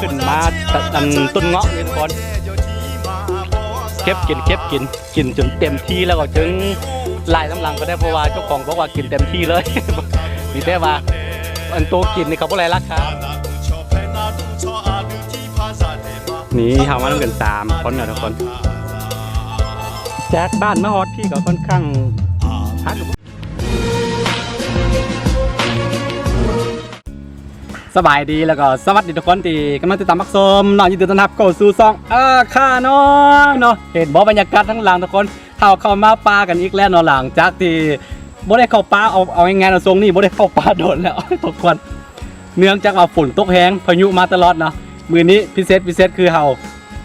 ຂຶ້ນມາອັນຕົ້ນເງາະນີ້ທຸກຄົນ ເກັບກິນ ເກັບກິນ ກິນຈົນເຕັມທີ່ແລ້ວກໍຈຶ່ງລາຍນຳຫຼັງກໍໄດ້ ເພາະວ່າເຈົ້າຂອງບອກວ່າກິນເຕັມທີ່ເລີຍ ມີແຕ່ວ່າອັນໂຕກິນນີ້ເຂົາບໍ່ໄລ່ລາຄາ. ນີ້ເຮົາມານຳກັນສາມຄົນນະທຸກຄົນ ຈາກບ້ານມາຮອດພີ້ກໍຄ່ອນຂ້າງຮັກ. ສະບາຍດີ ແລ້ວກໍສະຫວັດດີທຸກຄົນທີ່ກຳລັງຕິດຕາມຮັບຊົມເນາະ ຍິນດີຕ້ອນຮັບເຂົ້າສູ່ຊ່ອງອາຄານ້ອຍເນາະ. ເຫັນບໍ່ບັນຍາກາດທາງຫຼັງທຸກຄົນ ເຮົາເຂົ້າມາປ່າກັນອີກແລ້ວເນາະ ຫຼັງຈາກທີ່ບໍ່ໄດ້ເຂົ້າປ່າ ເອົາ ເອົາງ່າຍໆເນາະ ຊ່ວງນີ້ບໍ່ໄດ້ເຂົ້າປ່າດົນແລ້ວທຸກຄົນ ເນື່ອງຈາກວ່າຝົນຕົກແຮງ ພາຍຸມາຕະຫຼອດເນາະ. ມື້ນີ້ພິເສດ ພິເສດຄືເຮົາ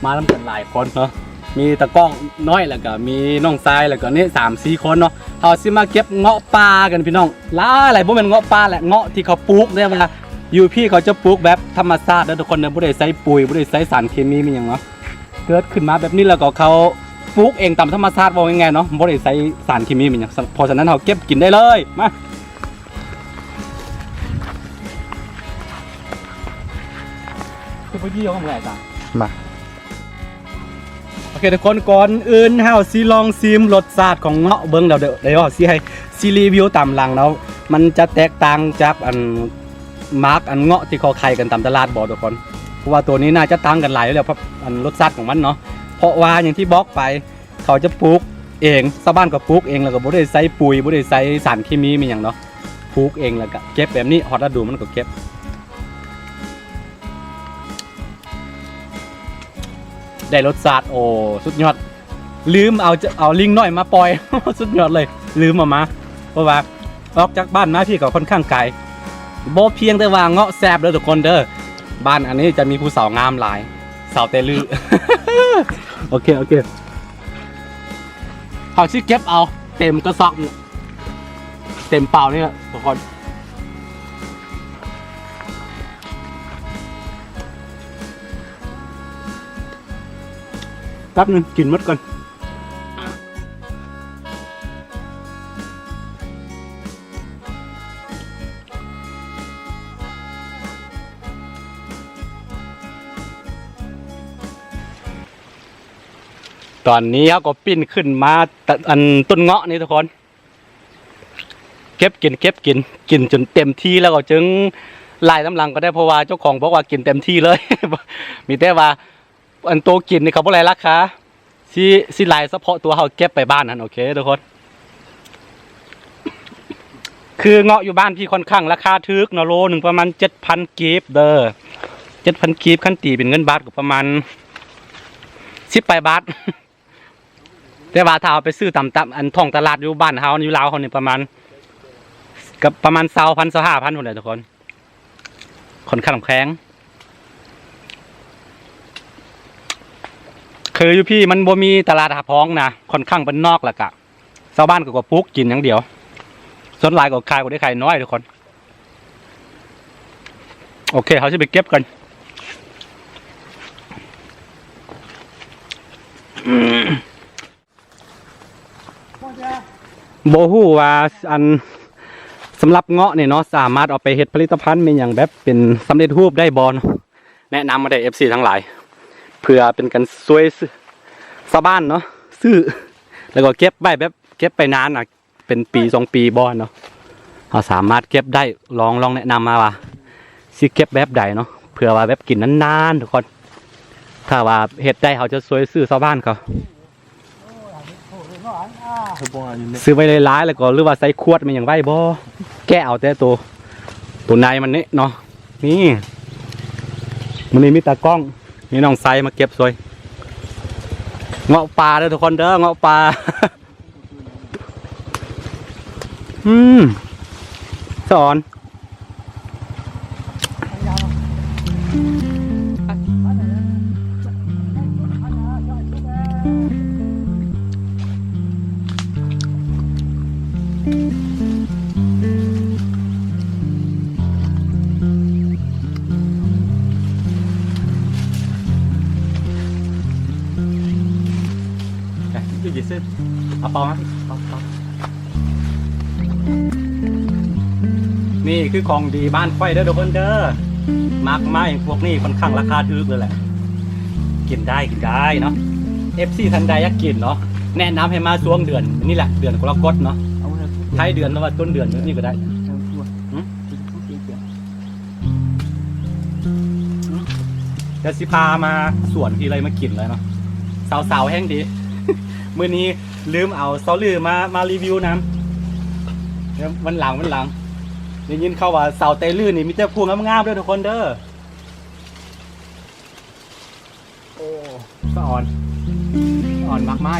ມານຳກັນຫຼາຍຄົນເນາະ ມີຕາກ້ອງນ້ອຍ ແລ້ວກໍມີນ້ອງຊາຍ ແລ້ວກໍນີ້ສາມສີ່ຄົນເນາະ. ເຮົາຊິມາເກັບເງາະປ່າກັນພີ່ນ້ອງ ຫຼາຍໆ ບໍ່ແມ່ນເງາະປ່າແຫຼະ ເງາະທີ່ເຂົາປູກ ແຕ່ວ່າຢູ່ພີ້ເຂົາຈະປູກແບບທຳມະຊາດເດີທຸກຄົນເດີ ບໍ່ໄດ້ໃສ່ປຸ໋ຍ ບໍ່ໄດ້ໃສ່ສານເຄມີ ມີຫຍັງເນາະ. ເກີດຂຶ້ນມາແບບນີ້ແລ້ວກໍເຂົາປູກເອງຕາມທຳມະຊາດ ເວົ້າງ່າຍໆເນາະ ບໍ່ໄດ້ໃສ່ສານເຄມີ ມີຫຍັງ ເພາະສະນັ້ນເຮົາເກັບກິນໄດ້ເລີຍ. ມາ ຄືບໍ່ດີເອົາເມື່ອຍຕາ ມາ ໂອເຄທຸກຄົນ ກ່ອນອື່ນເຮົາຊິລອງຊີມລົດຊາດຂອງເງາະເບິ່ງ ແລ້ວດຽວ ດຽວເຮົາຊິໃຫ້ ຊິຣີວິວຕາມຫຼັງເນາະ ມັນຈະແຕກຕ່າງຈາກອັນ ໝາກອັນເງາະທີ່ເຂົາຂາຍກັນຕາມຕະຫຼາດບໍ່ທຸກຄົນ ເພາະວ່າໂຕນີ້ໜ້າຈະຕ່າງກັນຫຼາຍຢູ່ແລ້ວ ອັນລົດຊາດຂອງມັນເນາະ. ເພາະວ່າຢ່າງທີ່ບອກໄປ ເຂົາຈະປູກເອງ ຊາວບ້ານກໍປູກເອງ ແລ້ວກໍບໍ່ໄດ້ໃສ່ປຸ໋ຍ ບໍ່ໄດ້ໃສ່ສານເຄມີ ມີຫຍັງເນາະ ປູກເອງ ແລ້ວກໍເກັບແບບນີ້ ຮອດລະດູມັນກໍເກັບ. ໄດ້ລົດຊາດ ໂອ້ ສຸດຍອດ ລືມເອົາ ເອົາລິງນ້ອຍມາປ່ອຍ ສຸດຍອດເລີຍ ລືມເອົາມາ ເພາະວ່າອອກຈາກບ້ານມາພີ້ກໍຄ່ອນຂ້າງໄກ. ບໍ່ພຽງແຕ່ວ່າເງາະແຊບເດີທຸກຄົນເດີ ບ້ານອັນນີ້ຈະມີຜູ້ສາວງາມຫຼາຍ ສາວແຕ່ລື ໂອເຄ ໂອເຄ ເຮົາຊິເກັບເອົາເຕັມກະສອບ ເຕັມເປົານີ້ແຫຼະທຸກຄົນ. ແປັບໜຶ່ງ ກິນໝົດກ່ອນ. ຕອນນີ້ເຮົາກໍປີ້ນຂຶ້ນມາ ອັນ ຕົ້ນເງາະນີ້ທຸກຄົນ. ເກັບກິນ ເກັບກິນ ກິນຈົນເຕັມທີ່ແລ້ວກໍຈຶ່ງລາຍນຳຫຼັງກໍໄດ້ ເພາະວ່າເຈົ້າຂອງບອກວ່າກິນເຕັມທີ່ເລີຍ ມີແຕ່ວ່າອັນໂຕກິນນີ້ເຂົາບໍ່ໄລ່ລາຄາ ຊິ ຊິລາຍສະເພາະຕົວເຮົາເກັບໄປບ້ານຫັ້ນ. ໂອເຄທຸກຄົນ ຄືເງາະຢູ່ບ້ານພີ່ຄ່ອນຂ້າງລາຄາຖືກເນາະ ໂລໜຶ່ງປະມານເຈັດພັນກີບເດີ ເຈັດພັນກີບ ຄັນຕີເປັນເງິນບາດກໍປະມານສິບປາຍບາດ. ແຕ່ວ່າຖ້າເຮົາໄປຊື້ຕາມ ຕາມອັນທ້ອງຕະຫຼາດຢູ່ບ້ານເຮົາ ຢູ່ລາວເຮົານີ້ປະມານ ກໍປະມານຊາວພັນ ຊາວຫ້າພັນພຸ້ນແຫຼະທຸກຄົນ ຄ່ອນຂ້າງແພງ. ຄືຢູ່ພີ້ມັນບໍ່ມີຕະຫຼາດຮັບຮອງນະ ຄ່ອນຂ້າງບ້ານນອກ ແລ້ວກະຊາວບ້ານເຂົາກໍປູກກິນຢ່າງດຽວ ສ່ວນຫຼາຍກໍຂາຍ ບໍ່ໄດ້ຂາຍນ້ອຍທຸກຄົນ. ໂອເຄ ເຮົາຊິໄປເກັບກັນ. ບໍ່ຮູ້ວ່າ ອັນ ສຳລັບເງາະນີ້ເນາະ ສາມາດເອົາໄປເຮັດຜະລິດຕະພັນແມ່ນຫຍັງ ແບບເປັນສຳເລັດຮູບໄດ້ບໍ່ເນາະ? ແນະນຳມາເດີ ເອັຟຊີ ທັງຫຼາຍ ເພື່ອເປັນການຊ່ວຍຊາວບ້ານເນາະ ຊື້ ແລ້ວກໍເກັບໄວ້ ແບບເກັບໄປນານນະ ເປັນປີສອງປີບໍ່ເນາະ ເຮົາສາມາດເກັບໄດ້. ລອງ ລອງແນະນຳມາວ່າຊິເກັບແບບໃດເນາະ ເພື່ອວ່າແບບກິນນານໆທຸກຄົນ. ຖ້າວ່າເຮັດໄດ້ ເຮົາຈະຊ່ວຍຊື້ຊາວບ້ານເຂົາ ຊື້ໄວ້ຫຼາຍໆ ແລ້ວກໍ ຫຼືວ່າໃສ່ຂວດແມ່ນຫຍັງໄວ້ບໍ່ ແກະເອົາແຕ່ໂຕ ໂຕໃນມັນນີ້ເນາະ. ນີ້ ມື້ນີ້ມີຕາກ້ອງ ມີນ້ອງໄຊມາເກັບຊ່ວຍ ເງາະປ່າເດີທຸກຄົນເດີ ເງາະປ່າ. ອືມ ສອນ ໄປ ຢູ່ດີ ຊື້ ເອົາເປົ່າມາ ເປົ່າ ເປົ່າ. ນີ້ຄືຂອງດີບ້ານຂ້ອຍເດີທຸກຄົນເດີ. ໝາກໄມ້ພວກນີ້ຂ້ອນຂ້າງລາຄາຖືກເລີຍແຫຼະ. ກິນໄດ້ ກິນໄດ້ເນາະ. ເອັຟຊີທ່ານໃດຢາກກິນເນາະ ແນະນຳໃຫ້ມາຊ່ວງເດືອນນີ້ແຫຼະ ເດືອນກໍລະກົດເນາະ. ທ້າຍເດືອນ ຫຼືວ່າຕົ້ນເດືອນນີ້ກໍໄດ້. ດຽວຊິພາມາສວນທີ່ເລີຍມາກິນເລີຍເນາະ. ສາວໆແຮ່ງດີ. ມື້ນີ້ລືມເອົາສາວລືມາ ມາຣີວິວນຳ. ວັນຫຼັງ ວັນຫຼັງ. ໄດ້ຍິນຂ່າວວ່າສາວໄຕລືນີ້ມີແຕ່ຜູ້ງາມໆເດີທຸກຄົນເດີ. ໂອ້ ສະອອນ ສະອອນໝາກໄມ້.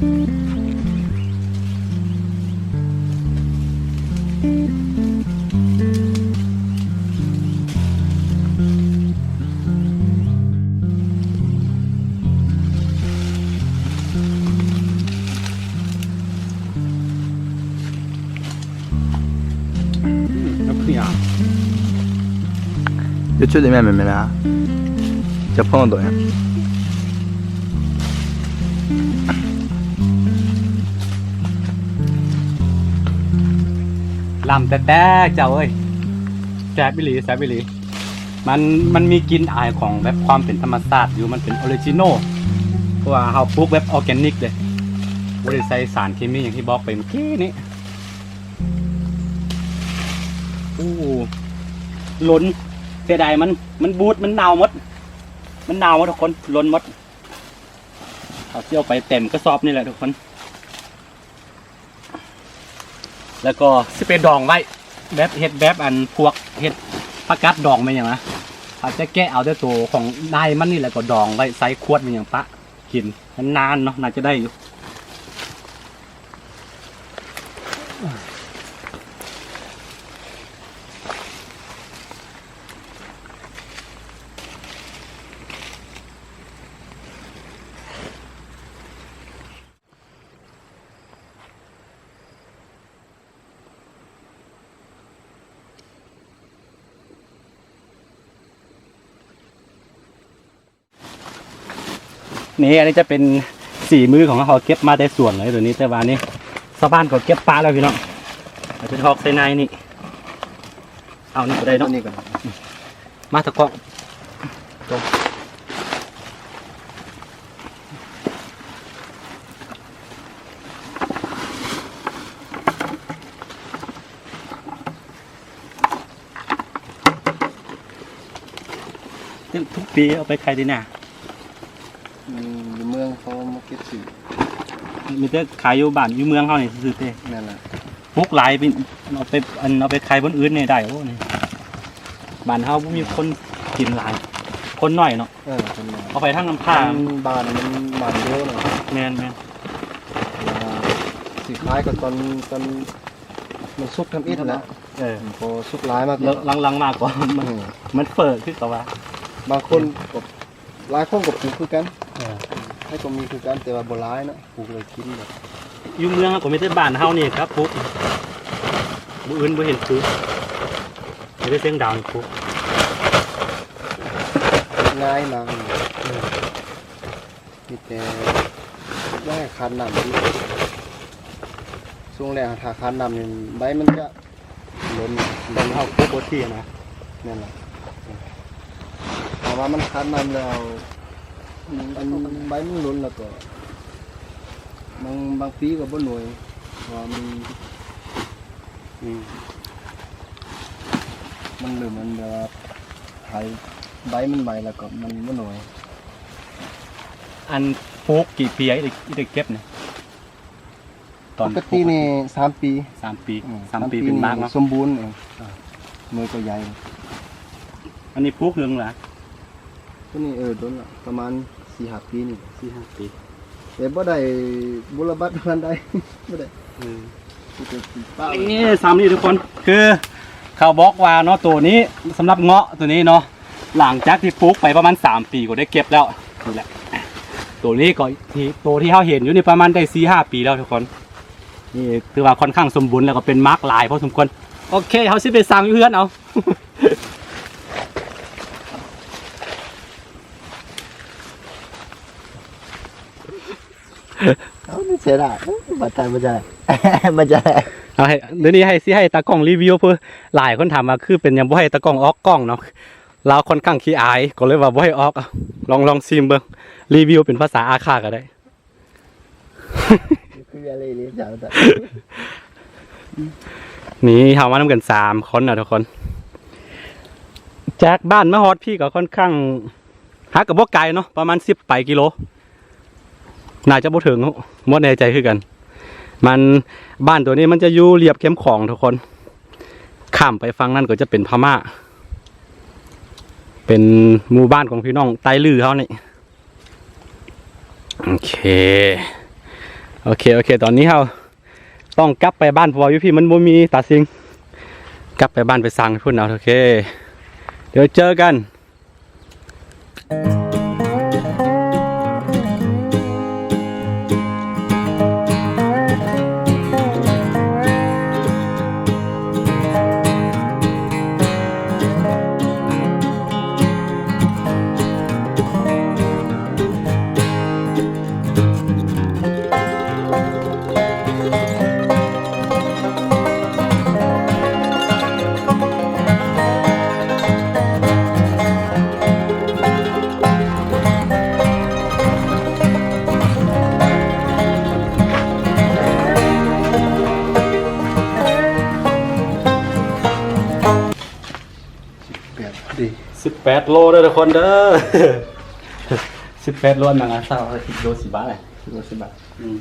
ອືມ ແລ້ວຄືຫຍັງ ຍູທູບ ແມ່ນແມ່ນແມ່ນນະ ຈະພ້ອງໂຕຫຍັງ ລ້ຳແຕ່ແຕ່ເຈົ້າເອີຍ ແຊບອີ່ຫຼີ ແຊບອີ່ຫຼີ. ມັນ ມັນມີກິ່ນອາຍຂອງແບບຄວາມເປັນທຳມະຊາດຢູ່ ມັນເປັນອໍຣິຈິໂນ ເພາະວ່າເຮົາປູກແບບອໍແກນິກເດ້ ບໍ່ໄດ້ໃສ່ສານເຄມີຢ່າງທີ່ບອກໄປເມື່ອກີ້ນີ້. ໂອ້ ຫຼົ່ນ ເສຍດາຍມັນ ມັນບູດ ມັນເນົ່າໝົດ ມັນເນົ່າໝົດທຸກຄົນ ຫຼົ່ນໝົດ. ເຮົາຊິເອົາໄປເຕັມກະສອບນີ້ແຫຼະທຸກຄົນ ແລ້ວກໍຊິໄປດອງໄວ້ ແບບເຮັດແບບອັນພວກເຮັດຜັກກາດດອງແມ່ນຫຍັງນະ ເຮົາຈະແກະເອົາແຕ່ໂຕຂອງໃນມັນນີ້ ແລ້ວກໍດອງໄວ້ໃສ່ຂວດແມ່ນຫຍັງປະ ກິນນານໆເນາະ ໜ້າຈະໄດ້ຢູ່. ນີ້ ອັນນີ້ຈະເປັນສີມືຂອງເຮົາ ເກັບມາແຕ່ສວນເລີຍໂຕນີ້ ແຕ່ວ່ານີ້ຊາວບ້ານກໍເກັບປະແລ້ວພີ່ນ້ອງ ເອົາໄປຮອກໃສ່ໃນນີ້ ເອົານີ້ກໍໄດ້ເນາະ ນີ້ກໍໄດ້ ມາຕະກ້ອງ ທຸກປີເອົາໄປຂາຍທີ່ນາ ອືມ ຢູ່ເມືອງເຂົາມາເກັບຊື້ ມີແຕ່ຂາຍຢູ່ບ້ານຢູ່ເມືອງເຮົານີ້ຊື່ໆເດ້ ນັ້ນລະ ປູກຫຼາຍ ເອົາໄປ ອັນ ເອົາໄປຂາຍບ່ອນອື່ນນີ້ໄດ້ ໂອ້ ນີ້ ບ້ານເຮົາບໍ່ມີຄົນກິນຫຼາຍ ຄົນໜ້ອຍເນາະ ເອີ ຄົນໜ້ອຍ ເອົາໄປທາງນ້ຳພາ ມັນບ້ານມັນບ້ານດຽວເນາະ ແມ່ນໆ ຊິຂາຍກໍຕອນ ຕອນ ມັນສຸກທຳອິດຫັ້ນແຫຼະ ເອີ ພໍສຸກຫຼາຍມາກໍ ຫຼັງໆມາກໍ ມັນ ເອີ ມັນເຟີ້ຄືເຂົາວ່າ ບາງຄົນກໍ ຫຼາຍຄົນກໍປູກຄືກັນ ເອີ ໃຜກໍມີຄືກັນ ແຕ່ວ່າບໍ່ຫຼາຍເນາະ ປູກໄວ້ກິນແບບ ຢູ່ເມືອງເຮົາກໍມີແຕ່ບ້ານເຮົານີ້ຄັບປູກ ຜູ້ອື່ນບໍ່ເຫັນປູກ ມີແຕ່ຊຽງດາວປູກ ງ່າຍມາກ ເອີ ມີແຕ່ຢ່າໃຫ້ຂາດນ້ຳ ຊ່ວງແລ້ງຖ້າຂາດນ້ຳນີ້ໃບມັນຈະຫຼົ່ນ ເຮົາປົກບໍ່ທີ່ນະ ແມ່ນລະ ຖ້າວ່າມັນຂາດນ້ຳແລ້ວ ອັນ ໃບມັນຫຼົ່ນແລ້ວກໍ ບາງ ບາງປີກໍບໍ່ໜ່ວຍ ເພາະວ່າມັນ ອືມ ມັນເລີ່ມ ມັນແບບວ່າ ໃຫ້ໃບມັນໃໝ່ແລ້ວກໍມັນບໍ່ໜ່ວຍ ອັນ ປູກກີ່ປີໄດ້ ໄດ້ເກັບນີ້? ຕອນ ປົກກະຕິນີ້ສາມປີ ສາມປີ ອືມ ສາມປີ ສາມປີເປັນໝາກເນາະ ສົມບູນ ເອີ ເອີ ໜ່ວຍກໍໃຫຍ່ ອັນນີ້ປູກເຖິງລະ ຕົວນີ້ ເອີ ດົນລະ ປະມານສີ່ຫ້າປີນີ້ ສີ່ຫ້າປີ ແຕ່ບໍ່ໄດ້ບຸລະບັດປານໃດ ບໍ່ໄດ້ ເອີ ນີ້ ຊຳນີ້ທຸກຄົນ ຄືເຂົາບອກວ່າເນາະ ໂຕນີ້ ສຳລັບເງາະໂຕນີ້ເນາະ ຫຼັງຈາກທີ່ປູກໄປປະມານສາມປີກໍໄດ້ເກັບແລ້ວ ນີ້ແຫຼະ ໂຕນີ້ກໍທີ່ ໂຕທີ່ເຮົາເຫັນຢູ່ນີ້ປະມານໄດ້ສີ່ຫ້າປີແລ້ວທຸກຄົນ ນີ້ຖືວ່າຂ້ອນຂ້າງສົມບູນ ແລ້ວກໍເປັນໝາກຫຼາຍພໍສົມຄວນ ໂອເຄ ເຮົາຊິໄປສັ່ງຢູ່ເຮືອນເອົາ. ເອົາ ມັນເສຍດາຍ ເອີ ບໍ່ໄດ້ ບໍ່ໄດ້ ບໍ່ໄດ້ ເອົາ ໃຫ້ ດຽວນີ້ໃຫ້ ຊິໃຫ້ຕາກ້ອງຣີວິວ ເພາະຫຼາຍຄົນຖາມວ່າ ຄືເປັນຫຍັງບໍ່ໃຫ້ຕາກ້ອງອອກກ້ອງເນາະ ລາວຄ່ອນຂ້າງຂີ້ອາຍ ກໍເລີຍວ່າບໍ່ໃຫ້ອອກ ລອງ ລອງຊີມເບິ່ງ ຣີວິວເປັນພາສາອາຂ້າກໍໄດ້. ຄືອະໄລເລີຍ ນີ້ເຮົາມານຳກັນສາມຄົນນະທຸກຄົນ ຈາກບ້ານມາຮອດພີ້ກໍຄ່ອນຂ້າງ ຫາກໍບໍ່ໄກເນາະ ປະມານສິບປາຍກິໂລ ໜ້າຈະບໍ່ເຖິງ ບໍ່ແນ່ໃຈຄືກັນ ມັນ ບ້ານໂຕນີ້ມັນຈະຢູ່ລຽບແຄມຂອງທຸກຄົນ ຂ້າມໄປຝັ່ງນັ້ນກໍຈະເປັນພະມ້າ ເປັນໝູ່ບ້ານຂອງພີ່ນ້ອງໄຕລືເຮົານີ້. ໂອເຄ ໂອເຄ ໂອເຄ ຕອນນີ້ເຮົາຕ້ອງກັບໄປບ້ານ ເພາະວ່າຢູ່ພີ້ມັນບໍ່ມີຕາຊິງ ກັບໄປບ້ານໄປຊ່າງພຸ້ນເອົາ. ໂອເຄ ດຽວເຈີກັນ. ສິບແປດ ດີ ສິບແປດໂລເດີທຸກຄົນເດີ ສິບແປດໂລ ອັນນັ້ນ ຊາວ ໂລສິບບາດ ໂລສິບບາດ ອືມ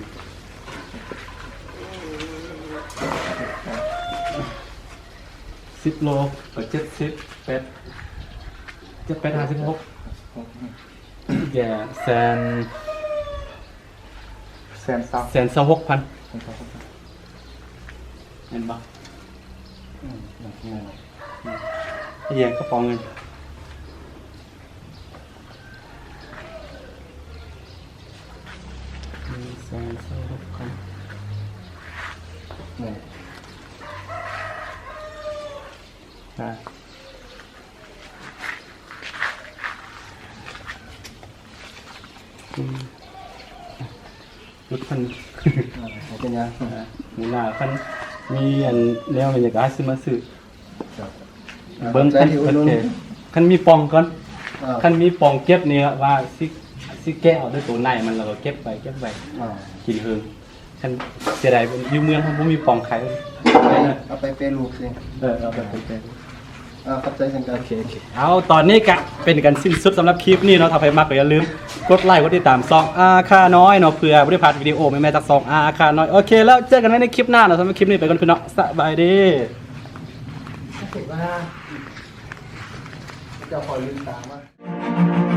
ສິບໂລກໍເຈັດສິບແປດ ເຈັດແປດຫ້າສິບຫົກ ແກແສນ ແສນຊາວ ແສນຊາວຫົກພັນ ແສນຊາວຫົກພັນ ແມ່ນບໍ່? ອືມ ເອີ ກະເປົາເງິນ ໜຶ່ງແສນຊາວຫົກພັນ ແມ່ນ ອ່າ ອືມ ລົດຄັນ ອ່າ ເປັນຫຍັງ ອ່າ ມື້ໜ້າຄັນມີອັນແນວນີ້ກໍຊິມາຊື້ ເບິ່ງ ຄັນ ໂອເຄ ຄັນມີປ່ອງກ່ອນ ອ່າ ຄັນມີປ່ອງເກັບນີ້ວ່າຊິ ຊິແກະເອົາແຕ່ໂຕໃນມັນ ແລ້ວກໍເກັບໄວ້ ເກັບໄວ້ ອ່າ ກິນເຫິງ. ຄັນເສຍດາຍ ຢູ່ເມືອງເຮົາບໍ່ມີປ່ອງຂາຍ ເອົາໄປແປຮູບຊິ ເອີ ເອົາໄປແປຮູບ ອ່າ ຂອບໃຈເຊັ່ນກັນ ໂອເຄ ໂອເຄ ເອົາ ຕອນນີ້ກະເປັນການສິ້ນສຸດສຳລັບຄລິບນີ້ເນາະ ຖ້າໃຜມັກກໍຢ່າລືມກົດໄລກ໌ ກົດຕິດຕາມຊ່ອງອາຄານ້ອຍເນາະ ເພື່ອບໍ່ໄດ້ພາດວິດີໂອໃໝ່ໆຈາກຊ່ອງອາຄານ້ອຍ ໂອເຄ ແລ້ວເຈີກັນໃໝ່ໃນຄລິບໜ້າເນາະ ສຳລັບຄລິບນີ້ໄປກ່ອນພີ່ນ້ອງ ສະບາຍດີ ເຈົ້າຂໍລືມຕາມາ.